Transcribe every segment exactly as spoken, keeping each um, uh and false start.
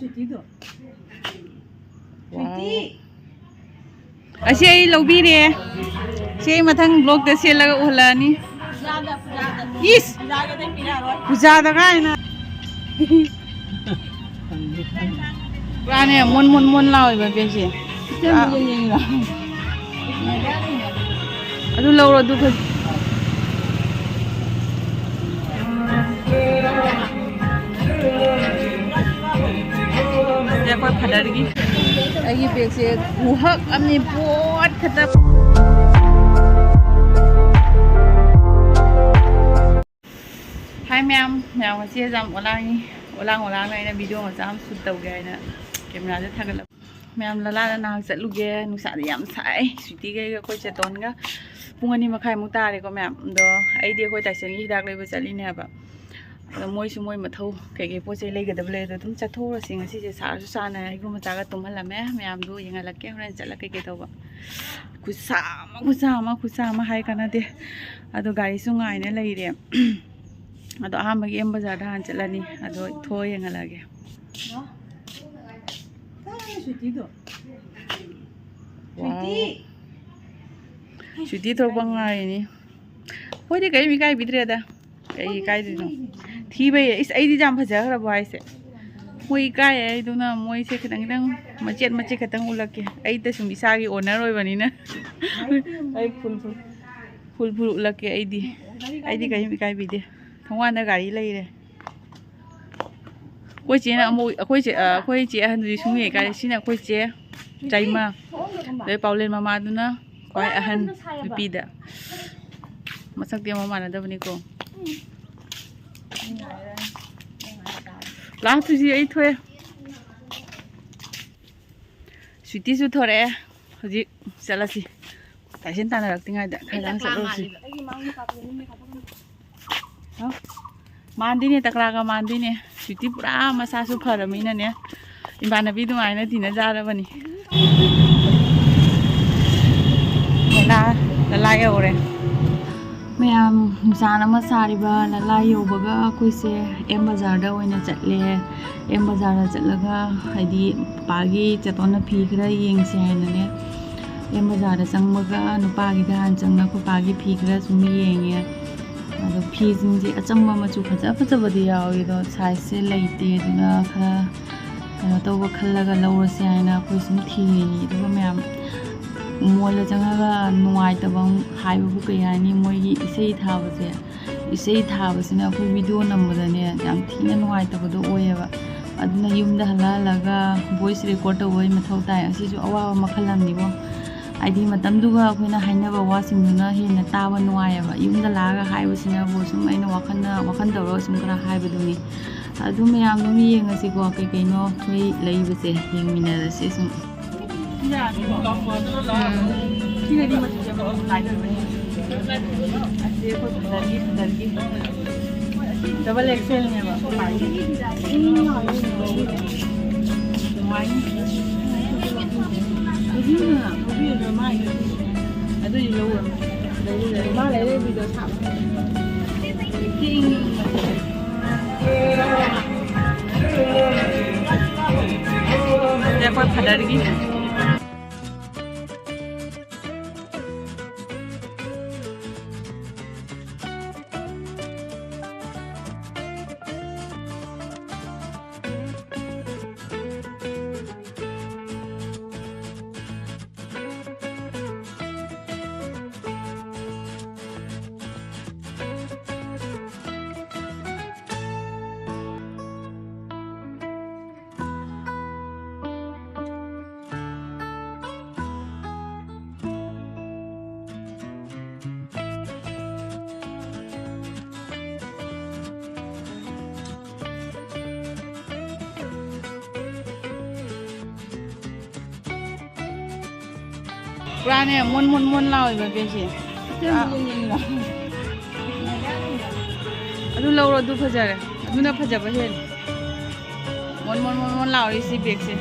ꯁ꯭ꯋꯤꯇꯤꯗꯣ꯫ Sweetie. ꯑꯁꯤ ꯑꯩ ꯂꯧꯕꯤꯔꯦ꯫ ꯁꯤ ꯑꯩ ꯃꯊꯪ ꯕ꯭ꯂꯣꯛꯇ ꯁꯦꯠꯂꯒ ꯎꯍꯜꯂꯛꯑꯅꯤ꯫ ꯏꯁ! ꯄꯨꯖꯥꯗ ꯀꯥꯏꯅ꯫ ꯄꯨꯔꯥꯅꯦ ꯃꯣꯟ ꯃꯣꯟ ꯃꯣꯟ ꯂꯥꯎꯋꯦꯕ ꯕꯦꯒꯁꯦ꯫ ꯑꯗꯨ ꯂꯧꯔꯣ ꯑꯗꯨ ꯐꯖ-, ꯁꯤꯗ ꯑꯩꯈꯣꯏ ꯐꯥꯗꯔꯒꯤ꯫ ꯑꯩꯒꯤ ꯕꯦꯒꯁꯦ ꯈꯨꯍꯛ ꯑꯃꯅꯤ ꯄꯣꯠ ꯈꯛꯇ꯫ ꯍꯥꯏ ꯃꯌꯥꯝ, ꯃꯌꯥꯝ ꯉꯁꯤ ꯌꯥꯝ ꯑꯣꯂꯥꯡꯉꯤ꯫ ꯑꯣꯂꯥꯡ ꯑꯣꯂꯥꯡꯅ ꯑꯩꯅ ꯚꯤꯗꯤꯑꯣ ꯃꯆꯥ ꯑꯃ ꯁꯨꯠ ꯇꯧꯒꯦ ꯍꯥꯏꯅ ꯀꯦꯃꯦꯔꯥꯁꯦ ꯊꯥꯒꯠꯂꯕ꯫ ꯃꯌꯥꯝ ꯂꯂꯥꯗ ꯅꯍꯥꯛ ꯆꯠꯂꯨꯒꯦ꯫ ꯅꯨꯡꯁꯥꯗꯤ ꯌꯥꯝ ꯁꯥꯏ꯫ ꯁ꯭ꯋꯤꯇꯤꯒ ꯑꯩꯒ ꯑꯩꯈꯣꯏ ꯆꯦꯇꯣꯟꯒ ꯄꯨꯡ ꯑꯅꯤ ꯃꯈꯥꯏꯃꯨꯛ ꯇꯥꯔꯦꯀꯣ ꯃꯌꯥꯝ꯫ ꯑꯗꯣ ꯑꯩꯗꯤ ꯑꯩꯈꯣꯏ ꯇꯥꯏꯁꯟꯒꯤ ꯍꯤꯗꯥꯛ ꯂꯩꯕ ꯆꯠꯂꯤꯅꯦ ꯍꯥꯏꯕ꯫ ꯑꯗꯣ ꯃꯣꯏꯁꯨ ꯃꯣꯏ ꯃꯊꯧ ꯀꯩꯀꯩ ꯄꯣꯠ ꯆꯩ ꯂꯩꯒꯗꯕ ꯂꯩ꯫ ꯑꯗꯣ ꯑꯗꯨꯝ ꯆꯠꯊꯣꯛꯎꯔꯁꯤ ꯉꯁꯤꯁꯦ꯫ ꯁꯥꯔꯁꯨ ꯁꯥꯅ ꯍꯩꯒꯨꯝ ꯃꯆꯥꯒ ꯇꯨꯝꯍꯜꯂꯝꯃꯦ꯫ ꯃꯌꯥꯝꯗꯨ ꯌꯦꯡꯍꯜꯂꯛꯀꯦ ꯍꯣꯔꯦꯟ ꯆꯠꯂ ꯀꯩꯀꯩ ꯇꯧꯕ꯫ ꯈꯨꯠꯁꯥ ꯑꯃ, ꯈꯨꯠꯁꯥ ꯑꯃ, ꯈꯨꯠꯁꯥ ꯑꯃ ꯍꯥꯏ ꯀꯥꯟꯅꯗꯦ꯫ ꯑꯗꯣ ꯒꯥꯔꯤꯁꯨ ꯉꯥꯏꯅ ꯂꯩꯔꯦ꯫ ꯑꯗꯣ ꯑꯍꯥꯟꯕꯒꯤ ꯑꯦꯝ ꯕꯖꯥꯔꯗ ꯍꯥꯟꯅ ꯆꯠꯂꯅꯤ꯫ ꯑꯗꯣ ꯊꯣꯛꯑ ꯌꯦꯡꯍꯜꯂꯛꯑꯒꯦ꯫ ꯀꯥꯏꯗꯅꯣ ꯁ꯭ꯋꯤꯇꯤꯗꯣ? ꯁ꯭ꯋꯤꯇꯤ! ꯁ꯭ꯋꯤꯇꯤ ꯊꯣꯛꯄ ꯉꯥꯏꯔꯤꯅꯤ꯫ ꯑꯩꯈꯣꯏꯗꯤ ꯀꯔꯤꯝ ꯏꯀꯥꯏꯕꯤꯗ꯭ꯔꯦꯗ꯫ ꯀꯩ ꯏꯀꯥꯏꯗꯣꯏꯅꯣ? ꯊꯤꯕꯩ꯫ ꯏꯁ, ꯑꯩꯗꯤ ꯌꯥꯝ ꯐꯖꯈ꯭ꯔꯕꯣ ꯍꯥꯏꯁꯦ? ꯃꯣꯏ ꯏꯀꯥꯏ ꯍꯥꯏꯗꯨꯅ ꯃꯣꯏꯁꯦ ꯈꯤꯇꯪ ꯈꯤꯇꯪ ꯃꯆꯦꯠ ꯃꯆꯦꯠ ꯈꯛꯇꯪ ꯎꯠꯂꯛꯀꯦ꯫ ꯑꯩꯗ ꯁꯨꯝ ꯏꯁꯥꯒꯤ ꯑꯣꯅꯔ ꯑꯣꯏꯕꯅꯤꯅ꯫ ꯑꯩ ꯐꯨꯜ ꯐꯨꯜ, ꯐꯨꯜ ꯐꯨꯜ ꯎꯠꯂꯛꯀꯦ ꯑꯩꯗꯤ꯫ ꯑꯩꯗꯤ ꯀꯔꯤꯝ ꯏꯀꯥꯏꯕꯤꯗꯦ꯫ ꯊꯣꯡꯒꯥꯟꯗ ꯒꯥꯔꯤ ꯂꯩꯔꯦ꯫ ꯑꯩꯈꯣꯏ ꯆꯦꯅ ꯑꯃꯨꯛ, ꯑꯩꯈꯣꯏ ꯆꯦ, ꯑ, ꯑꯩꯈꯣꯏ ꯆꯦ ꯑꯍꯟꯗꯨꯗꯤ ꯁꯨꯡꯌꯦꯡ ꯀꯥꯏ-, ꯁꯤꯅ ꯑꯩꯈꯣꯏ ꯆꯦ ꯆꯩꯃ꯫ ꯑꯗꯩ ꯄꯥꯎꯂꯦꯟ ꯃꯃꯥꯗꯨꯅ ꯈ꯭ꯋꯥꯏ ꯑꯍꯟ ꯅꯨꯄꯤꯗ꯫ ꯃꯁꯛꯇꯤ ꯑꯃ ꯃꯥꯟꯅꯗꯕꯅꯤꯀꯣ꯫ ꯂꯥꯛꯇꯣꯏꯁꯤ ꯑꯩ ꯊꯣꯛꯑꯦ꯫ ꯁ꯭ꯋꯤꯇꯤꯁꯨ ꯊꯣꯔꯛꯑꯦ꯫ ꯍꯧꯖꯤꯛ ꯆꯠꯂꯁꯤ꯫ ꯇꯥꯏꯁꯟ ꯇꯥꯟꯅꯔꯛꯇ꯭ꯔꯤꯉꯩꯗ ꯈꯔ ꯂꯥꯡ ꯆꯠꯂꯨꯔꯁꯤ꯫ ꯍꯥꯎ? ꯃꯥꯟꯗꯦꯅꯦ, ꯇꯀꯂꯥꯒ ꯃꯥꯟꯗꯦꯅꯦ꯫ ꯁ꯭ꯋꯤꯇꯤ ꯄꯨꯔꯥ ꯃꯁꯥꯁꯨ ꯐꯔꯃꯤꯅꯅꯦ, ꯏꯃꯥꯟꯅꯕꯤ ꯑꯗꯨꯃꯥꯏꯅ ꯇꯤꯟꯅꯖꯥꯔꯕꯅꯤ꯫ ꯂꯂꯥ, ꯂꯂꯥ ꯌꯧꯔꯦ꯫ ꯃꯌꯥꯝ ꯅꯨꯡꯁꯥꯟ ꯑꯃ ꯁꯥꯔꯤꯕ ꯂꯂꯥ ꯌꯧꯕꯒ ꯑꯩꯈꯣꯏꯁꯦ ꯑꯦꯝ ꯕꯖꯥꯔꯗ ꯑꯣꯏꯅ ꯆꯠꯂꯦ꯫ ꯑꯦꯝ ꯕꯖꯥꯔꯗ ꯆꯠꯂꯒ, ꯍꯥꯏꯗꯤ, ꯄꯄꯥꯒꯤ ꯆꯦꯇꯣꯟꯅ ꯐꯤ ꯈꯔ ꯌꯦꯡꯁꯦ ꯍꯥꯏꯅꯅꯦ, ꯑꯦꯝ ꯕꯖꯥꯔꯗ ꯆꯪꯕꯒ ꯅꯨꯄꯥꯒꯤꯗ ꯍꯥꯟꯅ ꯆꯪꯉꯒ ꯑꯩꯈꯣꯏ ꯄꯥꯒꯤ ꯐꯤ ꯈꯔ ꯁꯨꯝ ꯌꯦꯡꯉꯦ꯫ ꯑꯗꯣ ꯐꯤꯁꯤꯡꯁꯦ ꯑꯆꯝꯕ ꯃꯆꯨ ꯐꯖ ꯐꯖꯕꯗꯤ ꯌꯥꯎꯏ, ꯑꯗꯣ ꯁꯥꯏꯖꯁꯦ ꯂꯩꯇꯦ꯫ ꯑꯗꯨꯅ ꯈꯔ ꯀꯩꯅꯣ ꯇꯧꯕ ꯈꯜꯂꯒ ꯂꯧꯔꯁꯦ ꯍꯥꯏꯅ ꯑꯩꯈꯣꯏ ꯁꯨꯝ ꯊꯤꯔꯤꯅꯤ꯫ ꯑꯗꯨꯒ ꯃꯌꯥꯝ ꯃꯣꯜꯗ ꯆꯪꯉꯒ ꯅꯨꯡꯉꯥꯏꯇꯕ ꯑꯃ ꯍꯥꯏꯕꯕꯨ ꯀꯩ ꯍꯥꯏꯅꯤ, ꯃꯣꯏꯒꯤ ꯏꯁꯩ ꯊꯥꯕꯁꯦ, ꯏꯁꯩ ꯊꯥꯕꯁꯤꯅ ꯑꯩꯈꯣꯏ ꯚꯤꯗꯤꯑꯣ ꯅꯝꯕꯗꯅꯦ ꯌꯥꯝ ꯊꯤꯅ ꯅꯨꯡꯉꯥꯏꯇꯕꯗꯣ ꯑꯣꯏꯌꯦꯕ꯫ ꯑꯗꯨꯅ ꯌꯨꯝꯗ ꯍꯜꯂ ꯍꯜꯂꯒ ꯚꯣꯏꯁ ꯔꯦꯀꯣꯔꯠ ꯇꯧꯕꯒꯤ ꯃꯊꯧ ꯇꯥꯏ꯫ ꯑꯁꯤꯁꯨ ꯑꯋꯥꯕ ꯃꯈꯜ ꯑꯃꯅꯤꯀꯣ꯫ ꯍꯥꯏꯗꯤ, ꯃꯇꯝꯗꯨꯒ ꯑꯩꯈꯣꯏꯅ ꯍꯥꯏꯅꯕ ꯋꯥꯁꯤꯡꯗꯨꯅ ꯍꯦꯟꯅ ꯇꯥꯕ ꯅꯨꯡꯉꯥꯏꯌꯦꯕ꯫ ꯌꯨꯝꯗ ꯂꯥꯛꯑꯒ ꯍꯥꯏꯕꯁꯤꯅꯕꯨ ꯁꯨꯝ ꯑꯩꯅ ꯋꯥꯈꯜꯅ, ꯋꯥꯈꯜ ꯇꯧꯔꯒ ꯁꯨꯝ ꯈꯔ ꯍꯥꯏꯕꯗꯨꯅꯤ꯫ ꯑꯗꯨ ꯃꯌꯥꯝ ꯑꯗꯨꯝ ꯌꯦꯡꯉꯁꯤꯀꯣ, ꯀꯩ ꯀꯩꯅꯣ ꯑꯩꯈꯣꯏ ꯂꯩꯕꯁꯦ ꯌꯦꯡꯃꯤꯟꯅꯔꯁꯤ ꯁꯨꯝ꯫ ꯎꯝ꯫ ꯁꯤꯅꯗꯤ ꯃꯆꯨꯁꯦ ꯃꯑꯣꯡ ꯅꯥꯏꯗꯣꯏꯕꯅꯤ꯫ ꯑꯁꯤ ꯑꯩꯈꯣꯏ ꯐꯗꯔꯒꯤ, ꯐꯗꯔꯒꯤ꯫ ꯗꯕꯜ ꯑꯦꯛꯁꯦꯜꯅꯦꯕ꯫ ꯅꯨꯡꯉꯥꯏꯅꯤ꯫ ꯑꯗꯨꯗꯤ ꯂꯧꯔꯣ꯫ ꯃꯥ ꯂꯩꯔꯛꯏꯗꯣ ꯁꯥꯕ꯫ ꯁꯤꯗ ꯑꯩꯈꯣꯏ ꯐꯥꯗꯔꯒꯤ꯫ ꯄꯨꯔꯥꯅꯦ ꯃꯣꯟ ꯃꯣꯟ ꯃꯣꯟ ꯂꯥꯎꯋꯦꯕ ꯕꯦꯒꯁꯦ꯫ ꯄꯨꯔꯥ꯫ ꯑꯗꯨ ꯂꯧꯔꯣ, ꯑꯗꯨ ꯐꯖꯔꯦ, ꯑꯗꯨꯅ ꯐꯖꯕ ꯍꯦꯜꯂꯦ꯫ ꯃꯣꯟ ꯃꯣꯟ ꯃꯣꯟ ꯃꯣꯟ ꯂꯥꯎꯔꯤ ꯁꯤ ꯕꯦꯒꯁꯦ꯫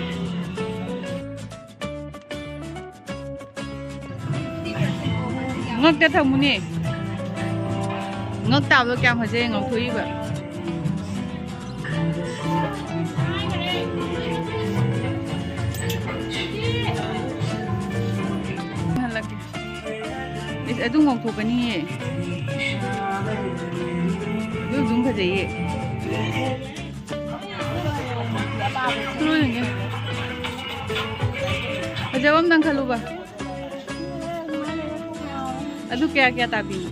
ꯉꯛꯇ ꯊꯝꯃꯨꯅꯦ꯫ ꯉꯛ ꯇꯥꯕꯗꯣ ꯀꯌꯥꯝ ꯐꯖꯩ ꯉꯧꯊꯣꯛꯏꯕ꯫ ꯍꯜꯂꯛꯀꯦ꯫ ꯏꯁ, ꯑꯗꯨ ꯉꯧꯊꯣꯛꯀꯅꯤꯌꯦ꯫ ꯑꯗꯨ ꯑꯗꯨꯝ ꯐꯖꯩꯌꯦ꯫ ꯂꯣꯏꯔꯦ꯫ ꯐꯖꯕ ꯑꯝꯗꯪ ꯈꯜꯂꯨꯕ꯫ ꯑꯗꯨ ꯀꯌꯥ ꯀꯌꯥ ꯇꯥꯕꯤꯅꯣ?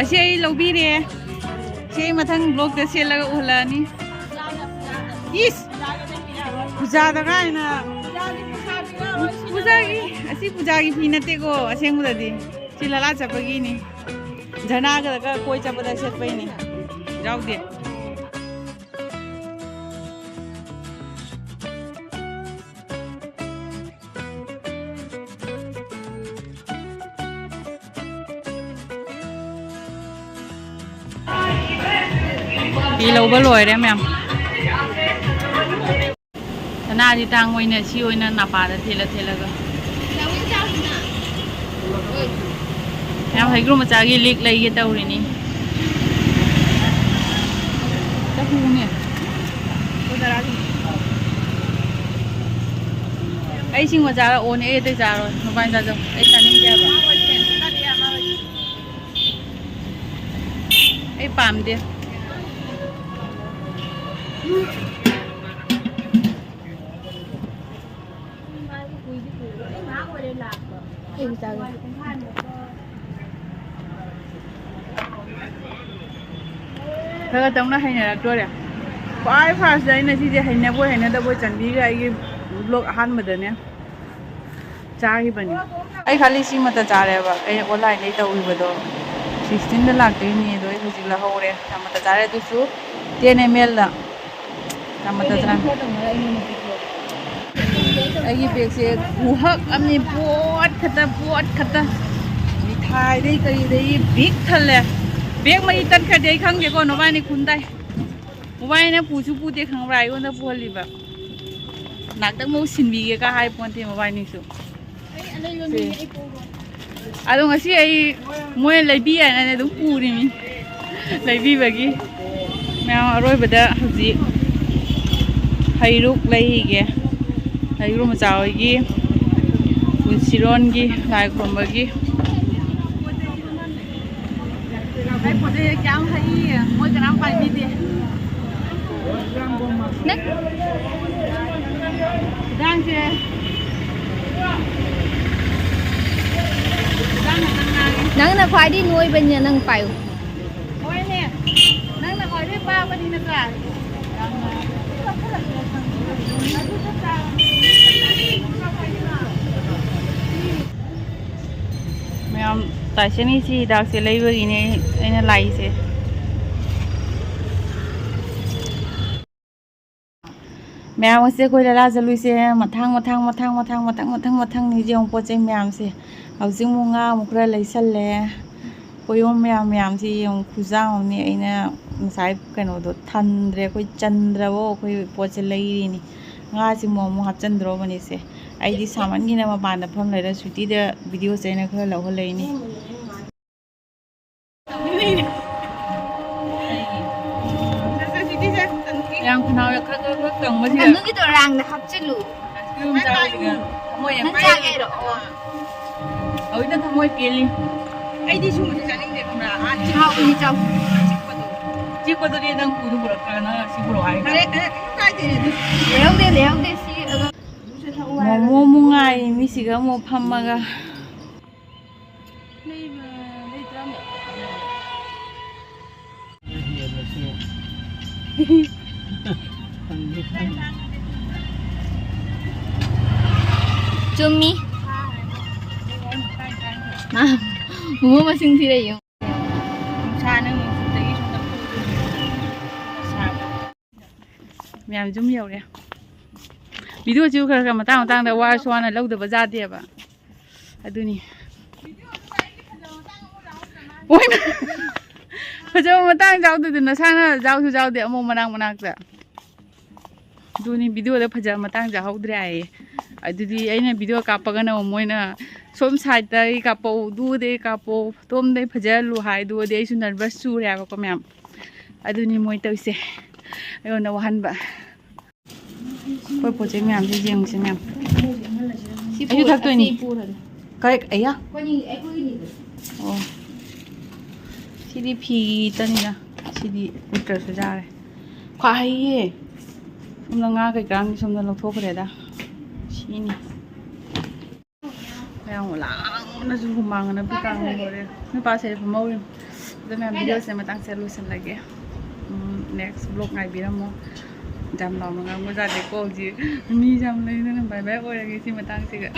ꯑꯁꯤ ꯑꯩ ꯂꯧꯕꯤꯔꯦ꯫ ꯁꯤ ꯑꯩ ꯃꯊꯪ ꯕ꯭ꯂꯣꯛꯇ ꯁꯦꯠꯂꯒ ꯎꯍꯜꯂꯛꯑꯅꯤ꯫ ꯏꯁ! ꯄꯨꯖꯥꯗ ꯀꯥꯏꯅ꯫ ꯄꯨꯖꯥꯒꯤ, ꯑꯁꯤ ꯄꯨꯖꯥꯒꯤ ꯐꯤ ꯅꯠꯇꯦꯀꯣ, ꯑꯁꯦꯡꯕꯗꯗꯤ꯫ ꯁꯤ ꯂꯂꯥ ꯆꯠꯄꯒꯤꯅꯤ꯫ ꯖꯅꯥꯒꯗꯒ ꯀꯣꯏ ꯆꯠꯄꯗ ꯁꯦꯠꯄꯩꯅꯤ꯫ ꯌꯥꯎꯗꯦ꯫ ꯐꯤ ꯂꯧꯕ ꯂꯣꯏꯔꯦ ꯃꯌꯥꯝ꯫ ꯁꯅꯥꯗꯤ ꯇꯥꯡꯕꯅꯤꯅ ꯁꯤ ꯑꯣꯏꯅ ꯅꯥꯄꯥꯗ ꯊꯦꯠꯂ ꯊꯦꯠꯂꯒ꯫ ꯃꯌꯥꯝ ꯍꯩꯒ꯭ꯔꯨ ꯃꯆꯥꯒꯤ ꯂꯤꯛ ꯂꯩꯒꯦ ꯇꯧꯔꯤꯅꯤ꯫ ꯆꯍꯨꯝꯅꯦ꯫ ꯑꯩ ꯁꯤꯡ ꯃꯆꯥ ꯑꯣꯅꯦ, ꯑꯩ ꯑꯇꯩ ꯆꯥꯔꯣꯏ꯫ ꯃꯄꯥꯟ ꯆꯥꯖꯧ꯫ ꯑꯩ ꯆꯥꯅꯤꯡꯗꯦ ꯍꯥꯏꯕ꯫ ꯑꯩ ꯄꯥꯝꯗꯦ꯫ ꯑꯩ ꯆꯥꯒꯦ꯫ ꯈꯔ ꯈꯔ ꯇꯧꯅ ꯍꯩꯅꯔꯛꯇꯣꯔꯦ꯫ ꯈ꯭ꯋꯥꯏ ꯐꯥꯔꯁꯇ ꯑꯩꯅ ꯁꯤꯁꯦ ꯍꯩꯅꯕꯣꯏ ꯍꯩꯅꯗꯕꯣꯏ ꯆꯟꯕꯤꯒ ꯑꯩꯒꯤ ꯕ꯭ꯂꯣꯛ ꯑꯍꯥꯟꯕꯗꯅꯦ ꯆꯥꯈꯤꯕꯅꯤ꯫ ꯑꯩ ꯈꯜꯂꯤ ꯁꯤꯃꯇ ꯆꯥꯔꯦꯕ, ꯑꯩ ꯑꯣꯟꯂꯥꯏꯟꯗꯩ ꯇꯧꯈꯤꯕꯗꯣ ꯁꯤꯛꯁꯇꯤꯟꯗ ꯂꯥꯛꯇꯣꯏꯅꯤ, ꯑꯗꯣ ꯑꯩ ꯍꯧꯖꯤꯛ ꯂꯧꯍꯧꯔꯦ꯫ ꯁꯤꯃꯇ ꯆꯥꯔꯦ, ꯑꯗꯨꯁꯨ ꯇꯦꯟ ꯑꯦꯝ ꯑꯦꯜꯗ꯫ ꯆꯥꯃ ꯇꯔꯥ꯫ ꯑꯩꯒꯤ ꯕꯦꯒꯁꯦ ꯈꯨꯍꯛ ꯑꯃꯅꯤ, ꯄꯣꯠ ꯈꯛꯇ, ꯄꯣꯠ ꯈꯛꯇ꯫ ꯃꯤꯊꯥꯏꯗꯩ ꯀꯔꯤꯗꯩ ꯕꯤꯛ ꯊꯜꯂꯦ꯫ ꯕꯦꯒ ꯃꯩ ꯇꯠꯈ꯭ꯔꯗꯤ ꯑꯩ ꯈꯪꯗꯦꯀꯣ, ꯅꯕꯥꯅꯤ ꯈꯨꯟꯗꯥꯏ꯫ ꯃꯕꯥꯅꯤꯅ ꯄꯨꯁꯨ ꯄꯨꯗꯦ ꯈꯪꯕ꯭ꯔꯥ, ꯑꯩꯉꯣꯟꯗ ꯄꯨꯍꯜꯂꯤꯕ꯫ ꯉꯥꯛꯇꯪ ꯃꯧ ꯁꯤꯟꯕꯤꯒꯦꯒ ꯍꯥꯏ ꯄꯣꯟꯇꯦ ꯃꯕꯥꯅꯤꯁꯨ꯫ ꯑꯗꯣ ꯉꯁꯤ ꯑꯩ ꯃꯣꯏꯅ ꯂꯩꯕꯤ ꯍꯥꯏꯅꯅꯦ ꯑꯗꯨꯝ ꯄꯨꯔꯤꯃꯤ꯫ ꯂꯩꯕꯤꯕꯒꯤ ꯃꯌꯥꯝ ꯑꯔꯣꯏꯕꯗ ꯍꯧꯖꯤꯛ ꯍꯩꯔꯨꯛ ꯂꯩꯒꯦ꯫ ꯍꯩꯔꯨꯛ ꯃꯆꯥ ꯍꯣꯏꯒꯤ ꯄꯨꯟꯁꯤꯔꯣꯟꯒꯤ ꯂꯥꯏ ꯈꯨꯔꯨꯝꯕꯒꯤ꯫ ꯑꯩ ꯄꯣꯠ ꯆꯩ ꯀꯌꯥꯝ ꯍꯩ, ꯃꯣꯏ ꯀꯅꯥꯝ ꯄꯥꯏꯕꯤꯗꯦ꯫ ꯅꯪ ꯈꯨꯗꯥꯡꯁꯦ, ꯈꯨꯗꯥꯡ ꯈꯛꯇꯪ ꯉꯥꯡꯉꯦ꯫ ꯅꯪꯅ ꯈ꯭ꯋꯥꯏꯗꯒꯤ ꯅꯣꯏꯕꯅꯤꯅ ꯅꯪ ꯄꯥꯏꯌꯨ꯫ ꯍꯣꯏꯅꯦ, ꯅꯪꯅ ꯈ꯭ꯋꯥꯏꯗꯒꯤ ꯄꯥꯕꯅꯤ ꯅꯠꯇ꯭ꯔꯥ? ꯃꯌꯥꯝ, ꯇꯥꯏꯁꯟꯒꯤ ꯁꯤ ꯍꯤꯗꯥꯛꯁꯦ ꯂꯩꯕꯒꯤꯅꯦ ꯑꯩꯅ ꯂꯥꯛꯏꯁꯦ꯫ ꯃꯌꯥꯝ ꯑꯁꯦ ꯑꯩꯈꯣꯏ ꯂꯂꯥ ꯆꯠꯂꯨꯏꯁꯦ ꯃꯊꯥꯡ ꯃꯊꯥꯡ ꯃꯊꯥꯡ ꯃꯊꯥꯡ ꯃꯊꯪ ꯃꯊꯪ ꯃꯊꯪꯅꯤ ꯌꯦꯡꯉꯨ ꯄꯣꯠ ꯆꯩ ꯃꯌꯥꯝꯁꯦ꯫ ꯍꯧꯖꯤꯛ ꯑꯃꯨꯛ ꯉꯥ ꯑꯃꯨꯛ ꯈꯔ ꯂꯩꯁꯜꯂꯦ꯫ ꯀꯣꯌꯣꯝ ꯃꯌꯥꯝ ꯃꯌꯥꯝꯁꯤ ꯌꯦꯡꯉꯨ, ꯈꯨꯌꯥꯝ ꯑꯃꯅꯤ꯫ ꯑꯩꯅ ꯉꯁꯥꯏ ꯀꯩꯅꯣꯗꯣ ꯊꯟꯗ꯭ꯔꯦ, ꯑꯩꯈꯣꯏ ꯆꯟꯗ꯭ꯔꯕꯣ ꯑꯩꯈꯣꯏ ꯄꯣꯠꯁꯦ ꯂꯩꯔꯤꯅꯤ꯫ ꯉꯥꯁꯤ ꯑꯃꯨꯛ ꯑꯃꯨꯛ ꯍꯥꯞꯆꯤꯟꯗ꯭ꯔꯣꯕꯅꯤꯁꯦ꯫ ꯑꯩꯗꯤ ꯁꯥꯃꯟꯒꯤꯅ ꯃꯄꯥꯟꯗ ꯐꯝ ꯂꯩꯔꯦ꯫ ꯁ꯭ꯋꯤꯇꯤꯗ ꯚꯤꯗꯤꯑꯣꯁꯦ ꯑꯩꯅ ꯈꯔ ꯂꯧꯍꯜꯂꯛꯏꯅꯤ꯫ ꯌꯥꯝ ꯈꯅꯥꯎ ꯈꯔ ꯈꯔ ꯈꯔ ꯀꯪꯕꯁꯤꯗ꯫ ꯅꯪꯒꯤꯗꯣ ꯔꯥꯡꯗ ꯍꯥꯞꯆꯤꯜꯂꯨ꯫ ꯑꯥꯏꯁ ꯀ꯭ꯔꯤꯝ ꯆꯥꯕꯁꯤꯗ ꯊꯃꯣꯏ ꯌꯥꯝ ꯅꯪ ꯀꯥꯏꯔꯦ꯫ ꯆꯥꯒꯦ ꯍꯥꯏꯔꯣ? ꯑꯣ꯫ ꯍꯧꯖꯤꯛꯇ ꯊꯃꯣꯏ ꯄꯦꯜꯂꯤ꯫ ꯑꯩꯗꯤ ꯁꯨꯝꯕꯁꯦ ꯆꯥꯅꯤꯡꯗꯦ, ꯈꯪꯕ꯭ꯔꯥ? ꯑꯥ, ꯆꯤꯛꯄꯗꯣ꯫ ꯍꯥꯎꯕꯅꯤ, ꯆꯥꯎ꯫ ꯆꯤꯛꯄꯗꯣ꯫ ꯆꯤꯛꯄꯗꯨꯗꯤ ꯅꯪ ꯄꯨꯗꯨ ꯄꯨꯔꯛꯇ꯭ꯔꯥ? ꯅꯪ ꯁꯤ ꯄꯨꯔꯛꯑꯣ ꯍꯥꯏꯔꯒ꯫ ꯐꯔꯦ, ꯐꯔꯦ, ꯀꯩꯝ ꯀꯥꯏꯗꯦ ꯑꯗꯨ꯫ ꯂꯩꯍꯧꯗꯦ, ꯂꯩꯍꯧꯗꯦ, ꯁꯤ ꯑꯗꯨꯝ꯫ ꯃꯣꯃꯣ ꯑꯃꯨꯛ ꯉꯥꯏꯔꯤ, ꯃꯤꯁꯤꯒ ꯑꯃꯨꯛ ꯐꯝꯃꯒ꯫ ꯂꯩꯕ, ꯂꯩꯇ꯭ꯔꯥꯅꯦ? ꯆꯨꯝꯃꯤ꯫ ꯃꯥ ꯃꯣꯃꯣ ꯃꯁꯤꯡ ꯊꯤꯔ ꯌꯦꯡꯉꯨ꯫ ꯅꯨꯡꯁꯥꯅ ꯅꯣꯡꯆꯨꯞꯇꯒꯤ ꯁꯣꯝꯗ ꯐꯨꯗꯣꯏꯅꯤ꯫ ꯃꯌꯥꯝ ꯌꯨꯝ ꯌꯧꯔꯦ꯫ ꯚꯤꯗꯤꯑꯣꯁꯤꯕꯨ ꯈꯔ ꯈꯔ ꯃꯇꯥꯡ ꯃꯇꯥꯡꯗ ꯋꯥꯔꯁꯨ ꯋꯥꯅ ꯂꯧꯗꯕ ꯌꯥꯗꯦꯕ꯫ ꯑꯗꯨꯅꯤ꯫ ꯍꯣꯏ꯫ ꯐꯖꯕ ꯃꯇꯥꯡ ꯌꯥꯎꯗꯗꯤ ꯅꯁꯥꯅ ꯌꯥꯎꯁꯨ ꯌꯥꯎꯗꯦ ꯑꯃꯨꯛ ꯃꯅꯥꯛ ꯃꯅꯥꯛꯇ꯫ ꯑꯗꯨꯅꯤ, ꯚꯤꯗꯤꯑꯣꯗ ꯐꯖꯕ ꯃꯇꯥꯡ ꯌꯥꯎꯍꯧꯗ꯭ꯔꯦ ꯍꯥꯏꯌꯦ꯫ ꯑꯗꯨꯗꯤ ꯑꯩꯅ ꯚꯤꯗꯤꯑꯣ ꯀꯥꯞꯄꯒꯅ ꯑꯃꯨꯛ ꯃꯣꯏꯅ ꯁꯣꯝ ꯁꯥꯏꯗꯇꯒꯤ ꯀꯥꯞꯄꯛꯎ, ꯑꯗꯨꯗꯩ ꯀꯥꯞꯄꯛꯎ, ꯇꯣꯝꯗꯩ ꯐꯖꯍꯜꯂꯨ ꯍꯥꯏ꯫ ꯑꯗꯨꯒꯗꯤ ꯑꯩꯁꯨ ꯅꯔꯚꯁ ꯆꯨꯔꯦ ꯍꯥꯏꯕꯀꯣ ꯃꯌꯥꯝ꯫ ꯑꯗꯨꯅꯤ ꯃꯣꯏ ꯇꯧꯔꯤꯁꯦ, ꯑꯩꯉꯣꯟꯗ ꯋꯥꯍꯟꯕ꯫ ꯑꯩꯈꯣꯏ ꯄꯣꯠ ꯆꯩ ꯃꯌꯥꯝꯁꯦ ꯌꯦꯡꯁꯦ ꯃꯌꯥꯝ꯫ ꯁꯤ ꯑꯩꯁꯨ ꯄꯨꯔ-, ꯊꯛꯇꯣꯏꯅꯤ꯫ ꯑꯁꯤ ꯄꯨꯔꯒꯦ꯫ ꯀꯔꯤ? ꯑꯌꯥ꯫ ꯑꯩꯈꯣꯏꯅꯤ, ꯑꯩꯈꯣꯏꯒꯤꯅꯤꯗꯣ꯫ ꯑꯣ꯫ ꯁꯤꯗꯤ ꯐꯤꯇꯅꯤꯗ꯫ ꯁꯤꯗꯤ ꯎꯠꯇ꯭ꯔꯁꯨ ꯌꯥꯔꯦ꯫ ꯈ꯭ꯋꯥꯏ ꯍꯩꯌꯦ꯫ ꯁꯣꯝꯗ ꯉꯥ ꯀꯩꯀꯥ ꯁꯣꯝꯗ ꯂꯧꯊꯣꯛꯈ꯭ꯔꯦꯗ꯫ ꯁꯤꯅꯤ꯫ ꯃꯌꯥꯝ ꯂꯥꯡꯅꯁꯨ ꯍꯨꯃꯥꯡ ꯑꯅꯞꯄꯤ ꯀꯥꯡ ꯂꯣꯏꯔꯦ꯫ ꯅꯨꯄꯥ ꯁꯤꯗ ꯐꯝꯍꯧꯔꯤ꯫ ꯑꯗꯣ ꯃꯌꯥꯝ, ꯚꯤꯗꯤꯑꯣꯁꯦ ꯃꯇꯥꯡꯁꯦ ꯂꯣꯏꯁꯤꯜꯂꯒꯦ꯫ ꯎꯝ, ꯅꯦꯛꯁ ꯕ꯭ꯂꯣꯛ ꯉꯥꯏꯕꯤꯔꯝꯃꯣ꯫ ꯌꯥꯝ ꯂꯥꯎꯅ ꯉꯥꯡꯕ ꯌꯥꯗꯦꯀꯣ ꯍꯧꯖꯤꯛ꯫ ꯃꯤꯁꯦ ꯌꯥꯝ ꯂꯩꯗꯅ꯫ ꯕꯥꯏ ꯕꯥꯏ ꯑꯣꯏꯔꯒꯦ ꯁꯤ ꯃꯇꯥꯡꯁꯤꯒ꯫